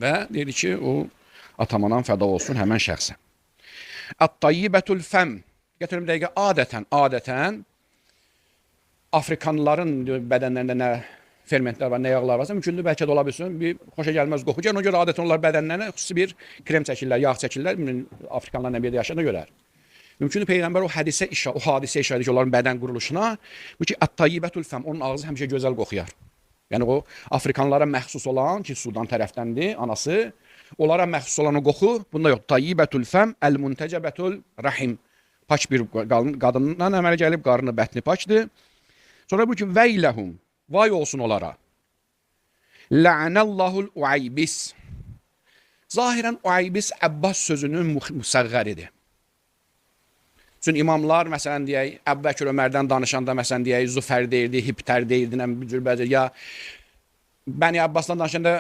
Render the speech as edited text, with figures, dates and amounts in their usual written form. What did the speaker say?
Və dedi ki, o atam anam fəda olsun həmən şəxsə. Ət-tayyibətül fəm. Gətirim dəqiqə adətən Afrikanlıların bədənlərində nə fermentlər var, nə yağlar varsa, mümkündür bəlkə də ola bilsin bir xoşa gəlməz qoxu gəlir. Ona görə adətən onlar bədənlərinə xüsusi bir krem çəkirlər, yağ çəkirlər. Afrikanlarla bir yerdə yaşayana görə. Mümkündür peyğəmbər o hədisə işarə, o hadisə işarə edir ki, onların bədən quruluşuna, bu ki ət-tayyibətül fəm, onun ağzı həmişə gözəl qoxuyar. Yəni o Afrikanlara məxsus olan ki, Sudan tərəfdəndir anası, onlara məxsus olan o qoxu bunda yox. Tayyibətül fəm əl-muntəcəbətul rahim. Pak bir qadından əmələ gəlib, qarnı, bətni pakdır. Sonra bu ki veyləhum, vay olsun onlara. La'anallahul uaybis. Zahirən uaybis Əbbas sözünün müsəğğəridir. Çünki imamlar məsələn deyək, Əbu Bəkir Ömərdən danışanda məsələn deyək, Züfər deyirdi, Hibtər deyirdi, nə bir cür bəzi ya Bəni Abbasdan danışanda